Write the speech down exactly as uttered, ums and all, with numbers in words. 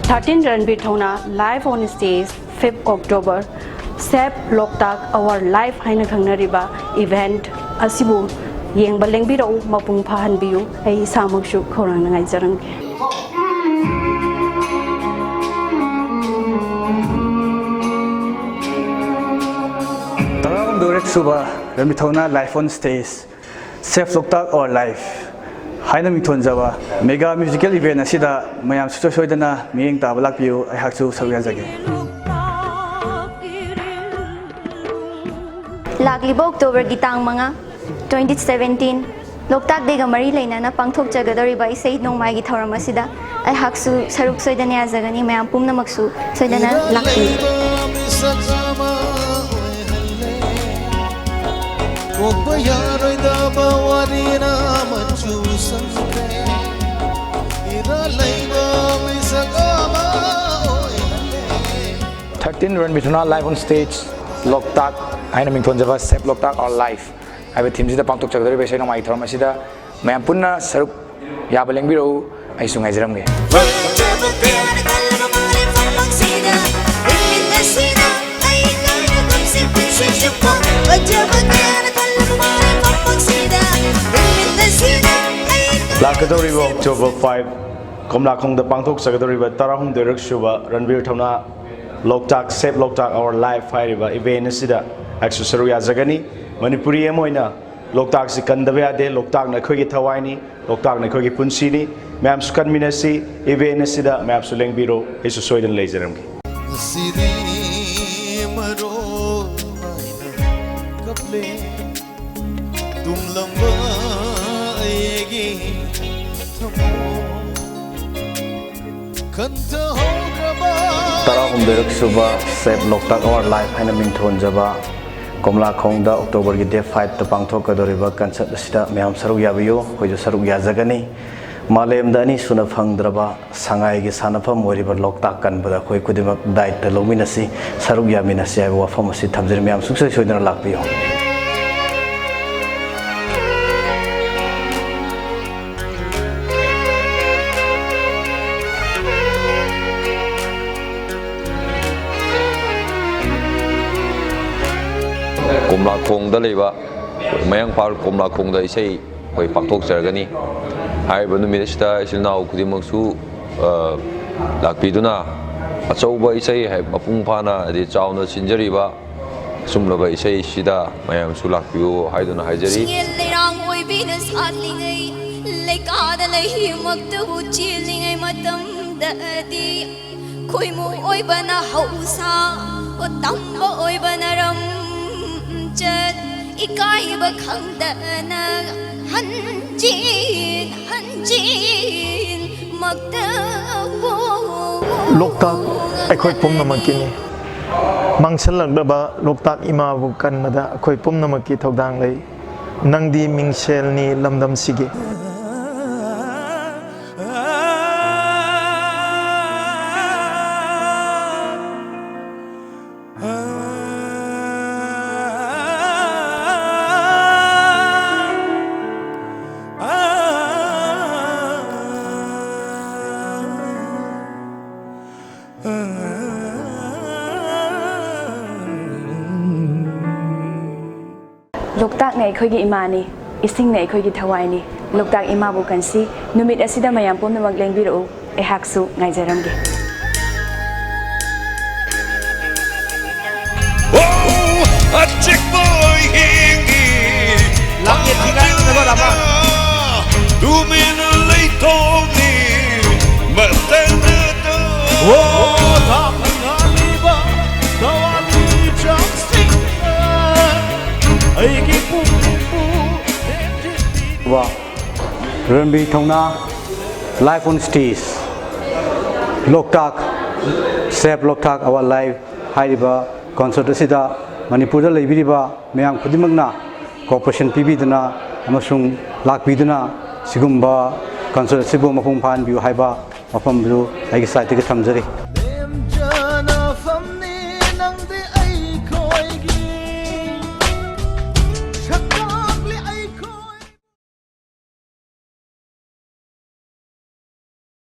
Thirteen Ranbir Thona Live on Stage, fifth October, Save Loktak Our Life ꯍꯥꯏꯅ ꯈꯪꯅꯔꯤꯕ event ꯑꯁꯤꯕꯨ ꯌꯦꯡꯕ ꯂꯦꯡꯕꯤꯔꯛꯎ, ꯃꯄꯨꯡ ꯐꯥꯍꯟꯕꯤꯌꯨ꯫ ꯑꯩ ꯏꯁꯥꯃꯛꯁꯨ ꯈꯧꯔꯥꯡꯅ ꯉꯥꯏꯖꯔꯝꯒꯦ꯫ ꯇꯔꯥꯍꯨꯝꯗꯣꯏꯔꯛ ꯁꯨꯕ ꯔꯟꯕꯤꯔ ꯊꯧꯅꯥ Live on Stage, Save Loktak Our Life ꯍꯥꯏꯅ ꯃꯤꯡꯊꯣꯟꯖꯕ mega musical event ꯑꯁꯤꯗ ꯃꯌꯥꯝ ꯁꯨꯡꯁꯣꯏ ꯁꯣꯏꯗꯅ ꯃꯤꯠꯌꯦꯡ ꯇꯥꯕ ꯂꯥꯛꯄꯤꯌꯨ꯫ ꯑꯩꯍꯥꯛꯁꯨ ꯁꯔꯨꯛ ꯌꯥꯖꯒꯦ꯫ ꯂꯥꯛꯂꯤꯕ ꯑꯣꯛꯇꯣꯕꯔꯒꯤ ꯇꯥꯡ ꯃꯉꯥ, twenty seventeen, ꯂꯣꯛꯇꯥꯛ ꯗꯦꯒ ꯃꯔꯤ ꯂꯩꯅꯅ ꯄꯥꯡꯊꯣꯛꯆꯒꯗꯧꯔꯤꯕ ꯏꯁꯩ ꯅꯣꯡꯃꯥꯏꯒꯤ ꯊꯧꯔꯝ ꯑꯁꯤꯗ ꯑꯩꯍꯥꯛꯁꯨ ꯁꯔꯨꯛ ꯁꯣꯏꯗꯅ ꯌꯥꯖꯒꯅꯤ꯫ ꯃꯌꯥꯝ ꯄꯨꯝꯅꯃꯛꯁꯨ ꯁꯣꯏꯗꯅ ꯂꯥꯛꯄꯤꯌꯨ꯫ ꯀꯣꯛꯄ ꯌꯥꯔꯣꯏꯗꯕ ꯋꯥꯔꯤꯅ ꯃꯆꯨ ꯁꯪꯈ꯭ꯔꯦ꯫ ꯏꯔꯥ ꯂꯩꯕ ꯃꯤꯁꯛ ꯑꯃ ꯑꯣꯏꯍꯜꯂꯦ꯫ Thirteen Ranbir Thona Live on Stage, ꯂꯣꯛꯇꯥꯛ ꯍꯥꯏꯅ ꯃꯤꯡꯊꯣꯟꯖꯕ Save Loktak Our Life ꯍꯥꯏꯕ ꯊꯤꯝꯁꯤꯗ ꯄꯥꯡꯊꯣꯛꯆꯒꯗꯧꯔꯤꯕ ꯏꯁꯩ ꯅꯣꯡꯃꯥꯏꯒꯤ ꯊꯧꯔꯝ ꯑꯁꯤꯗ ꯃꯌꯥꯝ ꯄꯨꯟꯅ ꯁꯔꯨꯛ ꯌꯥꯕ ꯂꯦꯡꯕꯤꯔꯛꯎ꯫ ꯑꯩꯁꯨ ꯉꯥꯏꯖꯔꯝꯒꯦ꯫ ꯂꯥꯛꯀꯗꯧꯔꯤꯕ ꯑꯣꯛꯇꯣꯕꯔ five, ꯀꯣꯝꯂꯥꯈꯣꯡꯗ ꯄꯥꯡꯊꯣꯛꯆꯒꯗꯧꯔꯤꯕ ꯇꯔꯥꯍꯨꯝꯗꯣꯏꯔꯛ ꯁꯨꯕ ꯔꯟꯕꯤꯔ ꯊꯧꯅꯥ ꯂꯣꯛꯇꯥꯛ Save Loktak Our Life ꯍꯥꯏꯔꯤꯕ event ꯑꯁꯤꯗ ꯑꯩꯁꯨ ꯁꯔꯨꯛ ꯌꯥꯖꯒꯅꯤ꯫ ꯃꯅꯤꯄꯨꯔꯤ ꯑꯃ ꯑꯣꯏꯅ ꯂꯣꯛꯇꯥꯛꯁꯤ ꯀꯟꯗꯕ ꯌꯥꯗꯦ꯫ ꯂꯣꯛꯇꯥꯛꯅ ꯑꯩꯈꯣꯏꯒꯤ ꯊꯋꯥꯏꯅꯤ, ꯂꯣꯛꯇꯥꯛꯅ ꯑꯩꯈꯣꯏꯒꯤ ꯄꯨꯟꯁꯤꯅꯤ꯫ ꯃꯌꯥꯝꯁꯨ ꯀꯟꯃꯤꯟꯅꯁꯤ꯫ Event ꯑꯁꯤꯗ ꯃꯌꯥꯝꯁꯨ ꯂꯦꯡꯕꯤꯔꯣ꯫ ꯑꯩꯁꯨ ꯁꯣꯏꯗꯅ ꯂꯩꯖꯔꯝꯒꯦ꯫ ꯉꯁꯤꯗꯤ ꯃꯔꯨ ꯑꯣꯏꯅ ꯀꯞꯂꯦ꯫ ꯇꯨꯝꯂꯝꯕ ꯑꯩꯒꯤ ꯊꯃꯣꯏ ꯈꯟꯊꯍꯧꯈ꯭ꯔꯕ꯫ ꯇꯔꯥꯍꯨꯝꯗꯣꯏꯔꯛ ꯁꯨꯕ Save Loktak Our Life ꯍꯥꯏꯅ ꯃꯤꯡꯊꯣꯟꯖꯕ ꯀꯣꯝꯂꯥꯈꯣꯡꯗ ꯑꯣꯛꯇꯣꯕꯔꯒꯤ date five ꯇ ꯄꯥꯡꯊꯣꯛꯀꯗꯧꯔꯤꯕ concert ꯑꯁꯤꯗ ꯃꯌꯥꯝ ꯁꯔꯨꯛ ꯌꯥꯕꯤꯌꯨ꯫ ꯑꯩꯈꯣꯏꯁꯨ ꯁꯔꯨꯛ ꯌꯥꯖꯒꯅꯤ꯫ ꯃꯥꯂꯦꯝꯗ ꯑꯅꯤ ꯁꯨꯅ ꯐꯪꯗ꯭ꯔꯕ ꯁꯉꯥꯏꯒꯤ ꯁꯥꯟꯅꯐꯝ ꯑꯣꯏꯔꯤꯕ ꯂꯣꯛꯇꯥꯛ ꯀꯟꯕꯗ ꯑꯩꯈꯣꯏ ꯈꯨꯗꯤꯡꯃꯛ ꯗꯥꯏꯇ ꯂꯧꯃꯤꯟꯅꯁꯤ, ꯁꯔꯨꯛ ꯌꯥꯃꯤꯟꯅꯁꯤ ꯍꯥꯏꯕ ꯋꯥꯐꯝ ꯑꯁꯤ ꯊꯝꯖꯔꯤ꯫ ꯃꯌꯥꯝ ꯁꯨꯡꯁꯣꯏ ꯁꯣꯏꯗꯅ ꯂꯥꯛꯄꯤꯌꯨ꯫ ꯀꯣꯝꯂꯥꯈꯣꯡꯗ ꯂꯩꯕ ꯃꯌꯥꯡꯐꯥꯜ ꯀꯣꯝꯂꯥꯈꯣꯡꯗ ꯏꯁꯩ ꯑꯩꯈꯣꯏ ꯄꯥꯡꯊꯣꯛꯆꯔꯒꯅꯤ꯫ ꯍꯥꯏꯔꯤꯕ ꯅꯨꯃꯤꯠ ꯑꯁꯤꯗ ꯏꯆꯤꯜ ꯏꯅꯥꯎ ꯈꯨꯗꯤꯡꯃꯛꯁꯨ, ꯑ, ꯂꯥꯛꯄꯤꯗꯨꯅ ꯑꯆꯧꯕ ꯏꯁꯩ ꯍꯥꯏ-, ꯃꯄꯨꯡ ꯐꯥꯅ ꯍꯥꯏꯗꯤ ꯆꯥꯎꯅ ꯁꯤꯟꯖꯔꯤꯕ ꯑꯆꯨꯝꯂꯕ ꯏꯁꯩꯁꯤꯗ ꯃꯌꯥꯝꯁꯨ ꯂꯥꯛꯄꯤꯌꯨ ꯍꯥꯏꯗꯨꯅ ꯍꯥꯏꯖꯔꯤ꯫ ꯆꯤꯡꯌꯦꯜ ꯂꯩꯔꯥꯡ ꯑꯣꯏꯕꯤꯅ ꯁꯥꯠꯂꯤꯉꯩ, ꯂꯩꯀꯥꯗ ꯂꯩꯍꯤꯃꯛꯇꯕꯨ ꯆꯦꯜꯂꯤꯉꯩ ꯃꯇꯝꯗꯗꯤ, ꯈꯣꯏꯃꯨ ꯑꯣꯏꯕꯅ ꯍꯧꯁꯥ, ꯇꯝꯕ ꯑꯣꯏꯕꯅ ꯔꯝꯆꯠ, ꯏꯀꯥꯏꯕ ꯈꯪꯗꯅ ꯍꯟꯖꯤꯟ ꯍꯟꯖꯤꯟ ꯃꯛꯇꯕꯨ ꯂꯣꯛꯇꯥꯛ ꯑꯩꯈꯣꯏ ꯄꯨꯝꯅꯃꯛꯀꯤꯅꯤ꯫ ꯃꯥꯡꯁꯤꯜꯂꯛꯂꯕ ꯂꯣꯛꯇꯥꯛ ꯏꯃꯥꯕꯨ ꯀꯟꯕꯗ ꯑꯩꯈꯣꯏ ꯄꯨꯝꯅꯃꯛꯀꯤ ꯊꯧꯗꯥꯡ ꯂꯩ꯫ ꯅꯪꯗꯤ ꯃꯤꯡꯁꯦꯜꯅꯤ ꯂꯝꯗꯝꯁꯤꯒꯤ꯫ ꯂꯣꯛꯇꯥꯛꯅ ꯑꯩꯈꯣꯏꯒꯤ ꯏꯃꯥꯅꯤ, ꯏꯁꯤꯡꯅ ꯑꯩꯈꯣꯏꯒꯤ ꯊꯋꯥꯏꯅꯤ꯫ ꯂꯣꯛꯇꯥꯛ ꯏꯃꯥꯕꯨ ꯀꯟꯁꯤ꯫ ꯅꯨꯃꯤꯠ ꯑꯁꯤꯗ ꯃꯌꯥꯝ ꯄꯨꯝꯅꯃꯛ ꯂꯦꯡꯕꯤꯔꯛꯎ, ꯑꯩꯍꯥꯛꯁꯨ ꯉꯥꯏꯖꯔꯝꯒꯦ꯫ ꯑꯣ, ꯑꯆꯤꯛꯄ ꯑꯣꯏꯍꯤꯡꯒꯤ ꯂꯥꯡꯌꯦꯠ ꯊꯤꯒꯥꯏꯅꯕ ꯂꯥꯛꯄ꯫ ꯇꯨꯃꯤꯟꯅ ꯂꯩꯊꯣꯛꯅꯤ ꯃꯇꯝꯗꯨꯗ꯫ ꯑꯣ, ꯊꯥꯡ ꯉꯥꯜꯂꯤꯕ ꯊꯋꯥꯟꯃꯤꯆꯥꯛꯁꯤꯡꯅ ꯑꯩꯒꯤ ꯄꯨꯛꯅꯤꯡꯕꯨ ꯊꯦꯡꯖꯤꯜꯂꯤ꯫ ꯋꯥ, ꯔꯟꯕꯤꯔ ꯊꯧꯅꯥ, Live on Stage, Loktak, Save Loktak Our Life ꯍꯥꯏꯔꯤꯕ concert ꯑꯁꯤꯗ ꯃꯅꯤꯄꯨꯔꯗ ꯂꯩꯕꯤꯔꯤꯕ ꯃꯌꯥꯝ ꯈꯨꯗꯤꯡꯃꯛꯅ cooperation ꯄꯤꯕꯤꯗꯨꯅ ꯑꯃꯁꯨꯡ ꯂꯥꯛꯄꯤꯗꯨꯅ ꯁꯤꯒꯨꯝꯕ concert ꯑꯁꯤꯕꯨ ꯃꯄꯨꯡ ꯐꯥꯍꯟꯕꯤꯌꯨ ꯍꯥꯏꯕ ꯋꯥꯐꯝꯗꯨ ꯑꯩꯒꯤ side ꯇꯒꯤ ꯊꯝꯖꯔꯤ꯫